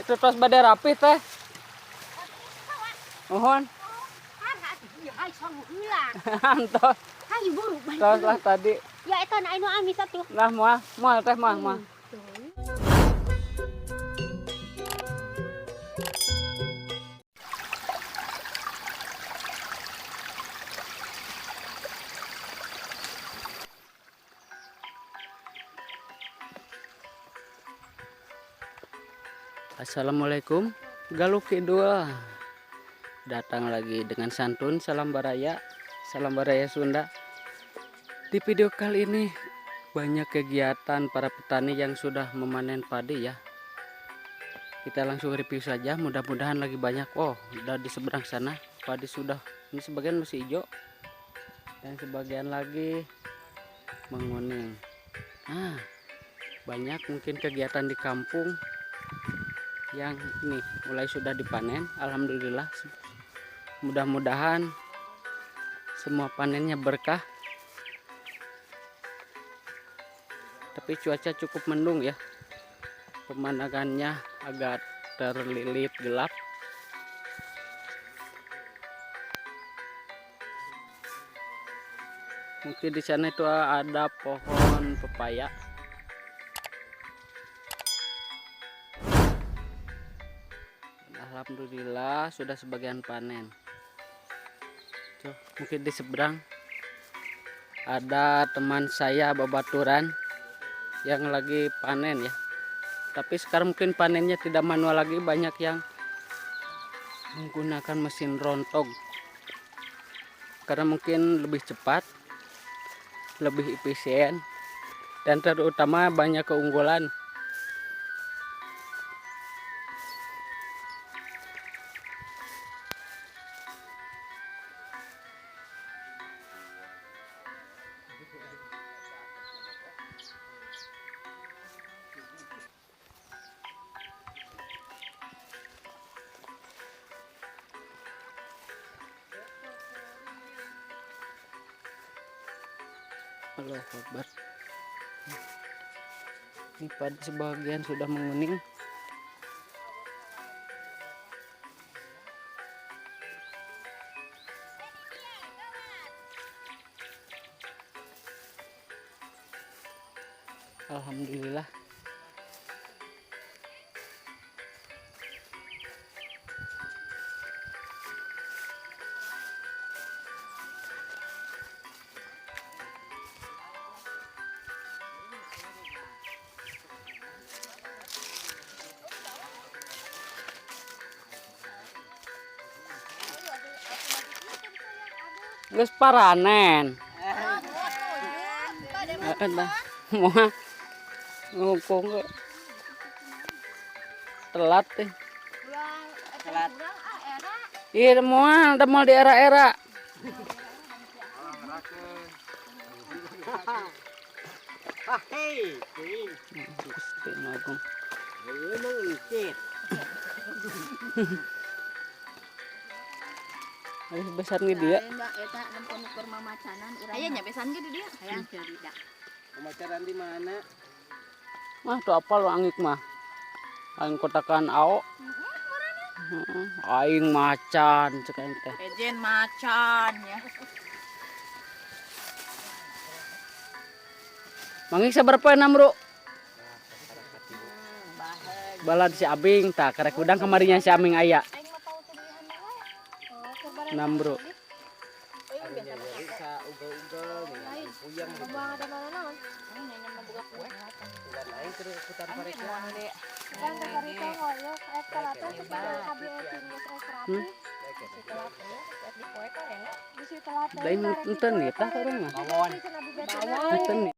Itu tos bade rapi teh. Mohon. Tos. Hayu buru. Tos lah tadi. Ya eta na anu amis atuh. Lah moal, moal teh moal moal. Assalamualaikum, Galuh Kidul datang lagi dengan santun salam baraya, salam baraya Sunda. Di video kali ini banyak kegiatan para petani yang sudah memanen padi ya. Kita langsung review saja, mudah-mudahan lagi banyak. Oh, udah di seberang sana padi sudah, ini sebagian masih hijau dan sebagian lagi menguning. Nah, banyak mungkin kegiatan di kampung yang ini mulai sudah dipanen. Alhamdulillah, mudah-mudahan semua panennya berkah. Tapi cuaca cukup mendung ya, pemandangannya agak terlilit gelap. Mungkin di sana itu ada pohon pepaya. Alhamdulillah sudah sebagian panen. Tuh, mungkin di seberang ada teman saya babaturan yang lagi panen ya. Tapi sekarang mungkin panennya tidak manual lagi, banyak yang menggunakan mesin rontog. Karena mungkin lebih cepat, lebih efisien, dan terutama banyak keunggulan. Allah Akbar. Ini padi sebagian sudah menguning. Alhamdulillah. Geus paranen. Ada. Moal ngukung ke. Telat teh. Telat. Iya, moal, da moal di era-era. Hei, Gusti nu agung. Aduh, besar nih dia. Aya nya besan ge di dieu. Hayang cerita. Pemacaran di mana? Mah tuh apa lu angik mah? Aing kotakan ao. Heeh, aing macan cek aing teh. Ejen macan ya. Mangik saberapa enam, Bro? Balad si Abing tah karek udang kamarinya si Aming aya. Aing mah tahu tulihan wae. Oh, 6, Bro. Bisa ugal-ugal, puyeng gitu. Buang ada mana naon? Bukan lain terus ikutan mereka. Kan teh harita ngoyo, telatnya sekitar kabeh geus rek rapi. Bisi telat teh. Lain enten nih tah urang mah. Bawon. Enten nih.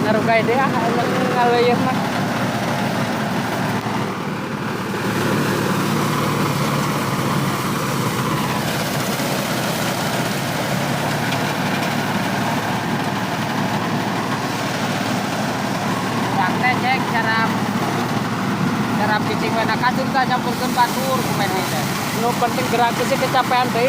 Ngarugai deh ah emang ngaleuyeun mah. Urang teh cek cara cara picing wena kasur tah campurkeun batur ku meh teh. Nu penting gerak sih kecapean teh.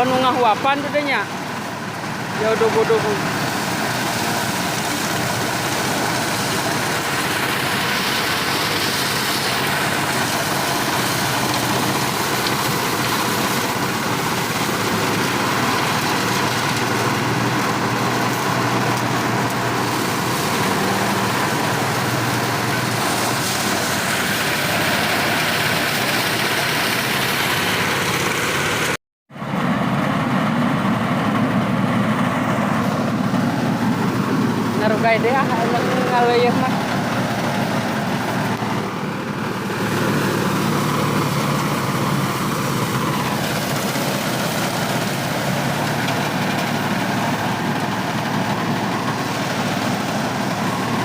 Eueuh nu ngahuapan tuh nya. Ya udug-udug. Ngarugai deh ah emang ngaleuyeut mah.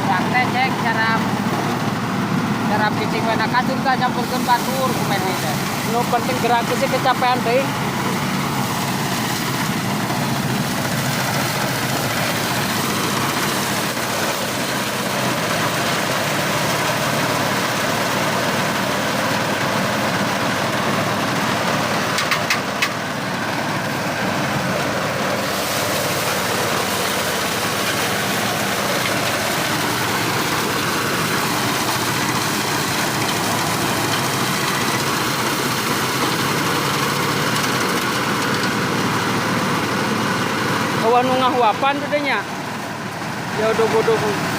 Urang teh cek cara cara cicing we na kasur tah campurkeun batur ku meni teh. Nu penting gerak sih kecapean teuing. Eueuh nu ngahuapan tuh nya. Ya udug-udug.